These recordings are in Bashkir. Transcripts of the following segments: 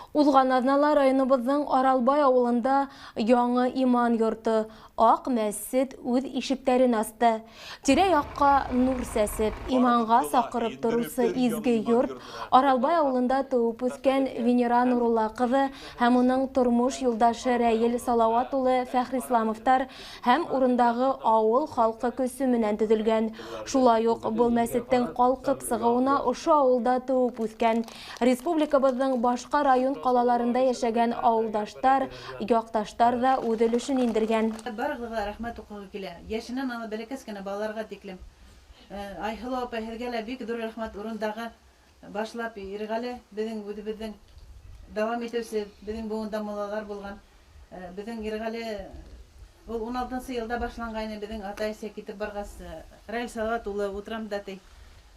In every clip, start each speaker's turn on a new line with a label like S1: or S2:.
S1: Уҙған аҙнала районыбыҙҙың Аралбай ауылында яңы иман йорто Аҡ мәсет үҙ ишектәрен асты. Тирә-яҡҡа нур сәсеп, иманға саҡырып тороусы изге йорт Аралбай ауылында тыуып үҫкән Венера Нурулла ҡыҙы һәм уның тормош юлдашы Рәйел Салауат улы Фәхрисламовтар һәм урындағы ауыл халҡы көсө менән төҙөлгән. Шулай уҡ был мәсеттең ҡалҡып сығыуына ошо ауылда тыуып үҫкән республикабыҙҙың башҡа район ҡалаларында йәшәгән ауылдаштар, яҡташтар ҙа үҙ өлөшөн индергән.
S2: Барығыҙға рәхмәт уҡығы килә. Йәшенән алып бәләкәс кенә балаларға тиклем. Айһылыу апай, һеҙгә лә бик ҙур рәхмәт. Урындағы башлап Ирғәле беҙҙең үҙебеҙҙең дауам итеүсе, беҙҙең быуында муллалар булған. Беҙҙең Ирғәле ул 16-нсы йылда башланғайны, беҙҙең атай-әсәй китеп барғас, Раил Салауат улы утрам да ти.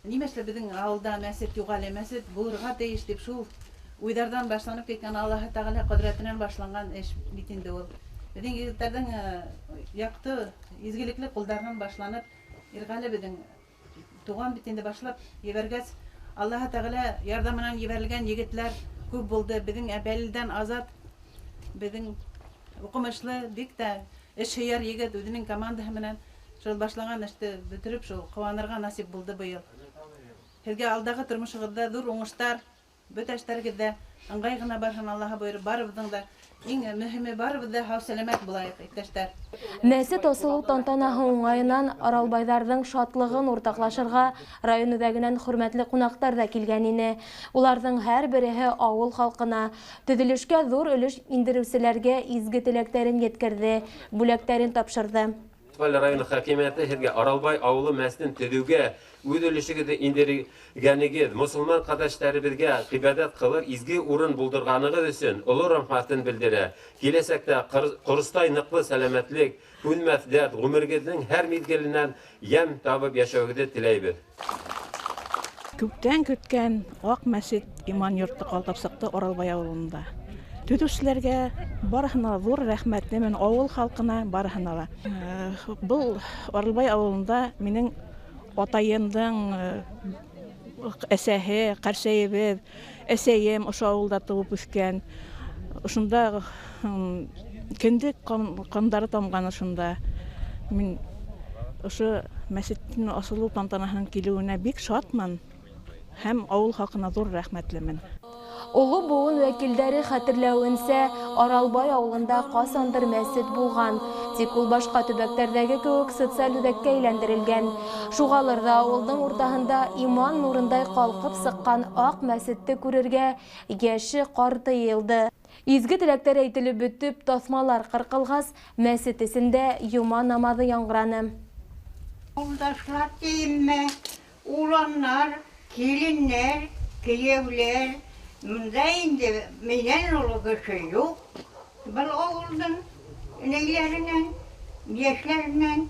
S2: Нимә эшләп беҙҙең ауылда мәсет юҡ әле, мәсет булырға тейеш тип шул уйҙарҙан башланып киткән, Аллаһы Тәғәлә ҡөҙрәтенән башланған эш бит инде ул. Беҙҙең егеттәрҙең яҡты, изгелекле ҡулдарынан башланып, Ирғәле беҙҙең туған бит инде башлап ебәргәс, Аллаһы Тәғәлә ярҙамынан ебәрелгән егетләр күп булды. Беҙҙең Әбәлилдән Азат, беҙҙең уҡымышлы, бик тә эш һөйәр егет үҙенең командаһы менән шул башлаған эште бөтөрөп, шул ҡыуанырға насип булды быйыл. Һеҙгә алдағы тормошоғоҙҙа ҙур уңыштар, бөтә эштәрегеҙҙә ыңғай ғына барһын, Аллаһы бойороп, барыбыҙҙың да иң мөһиме, барыбыҙ ҙа һау-сәләмәт булайыҡ, иптәштәр.
S1: Мәсет асылыу тантанаһы уңайынан аралбайҙарҙың шатлығын уртаҡлашырға район үҙәгенән хөрмәтле ҡунаҡтар ҙа килгән ине. Уларҙың һәр береһе ауыл халҡына, төҙөлөшкә ҙур өлөш индереүселәргә изге теләктәрен еткерҙе, бүләктәрен тапшырҙы.
S3: Муниципаль район хакимиәте һеҙгә Аралбай ауылы мәсетен төҙөүгә үҙ өлөшөгөҙҙө индергәнегеҙ, мосолман ҡәрҙәштәребеҙгә ғибәҙәт ҡылыр изге урын булдырғанығыҙ өсөн оло рәхмәтен белдерә. Киләсәктә ҡоростай ныҡлы сәләмәтлек, һүнмәҫ дәрт, ғүмергеҙҙең һәр миҙгеленән йәм табып йәшәүегеҙҙе теләйбеҙ.
S4: Күптән көткән Аҡ мәсет иман йорто ҡалҡып сыҡты Аралбай ауылында. Төҙөүселәргә барыһына ҙур рәхмәтлемен, ауыл халҡына барыһына ла. Был Аралбай ауылында минең атайымдың әсәһе, ҡәрсәйебеҙ, әсәйем ошо ауылда тыуып үҫкән. Ошонда кендек ҡандары тамған ошонда. Мин ошо мәсеттең асылыу тантанаһының килеүенә бик шатмын һәм ауыл халҡына ҙур рәхмәтлемен.
S1: Оло быуын вәкилдәре хәтерләүенсә, Аралбай ауылында ҡасандыр мәсет булған, тик ул башҡа төбәктәрҙәге кеүек социаль үҙәккә әйләндерелгән. Шуғалыр ҙа ауылдың уртаһында иман нурындай ҡалҡып сыҡҡан аҡ мәсетте күрергә йәше ҡарты йыйылды. Изге теләктәр әйтелеп бөтөп, таҫмалар ҡырҡылғас, мәсет эсендә йома намаҙы яңғыраны.
S5: Юлдашлар тиемме, уланнар, киленнәр, кейәүләр. Мында инде минән оло кеше юҡ. Был ауылдың инәйләренән, йәшләренән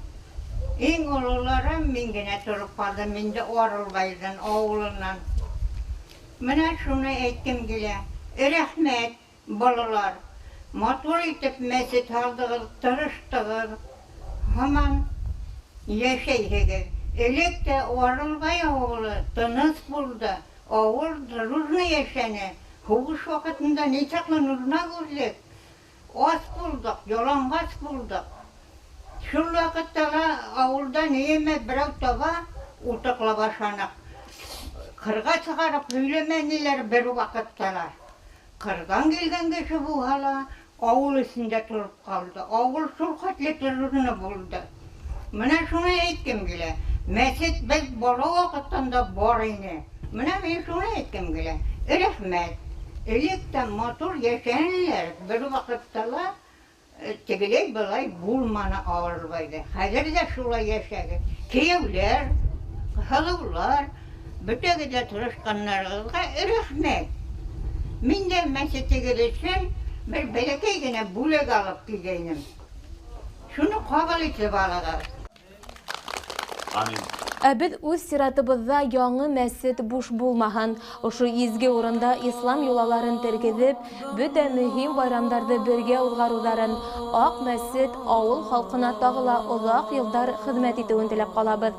S5: иң ололары мин генә тороп ҡалдым инде Аралбайҙың ауылынан. Мына шуны әйткем килә. Рәхмәт, балалар. Матур итеп мәсет һалдығыҙ, тырыштығыҙ. Һаман йәшәйһегеҙ. Элек тә Аралбай ауылы тыныс булды. Ауыл дружно йәшәне. Һуғыш ваҡытында ни саҡлы нужна күрҙек. Ас булдыҡ, яланғас булдыҡ. Шул ваҡытта ла ауылда нимә берәү таба, утыҡлап ашаныҡ. Ҡырға сығарып һөйләмәнеләр бер ваҡытта ла. Ҡырҙан килгән кеше булһа ла ауыл эсендә тороп ҡалды. Ауыл шул хәтле дружно булды. Мына шуны әйткем килә. Мәсет беҙ бала ваҡыттан да бар ине. Мына мин шуны әйткем килә. Рәхмәт. Элек тә матур йәшәнеләр, бер ваҡытта ла тегеләй былай булманы Аралбайҙа. Хәҙер ҙә шулай йәшәгеҙ. Кейәүләр, һылыулар, бөтәгеҙ ҙә тырышҡандарығыҙға рәхмәт. Мин дә мәсетегеҙ өсөн бер бәләкәй генә бүләк алып килгәйнем. Шуны ҡабул итеп алығыҙ.
S6: Амин.
S1: Ә беҙ үҙ сиратыбыҙҙа яңы мәсет буш булмаһын. Ошо изге урында ислам йолаларын тергеҙеп, бөтә мөһим байрамдарҙы бергә уҙғарыуҙарын, Аҡ мәсет ауыл халҡына тағы ла оҙаҡ йылдар хеҙмәт итеүен теләп ҡалабыҙ.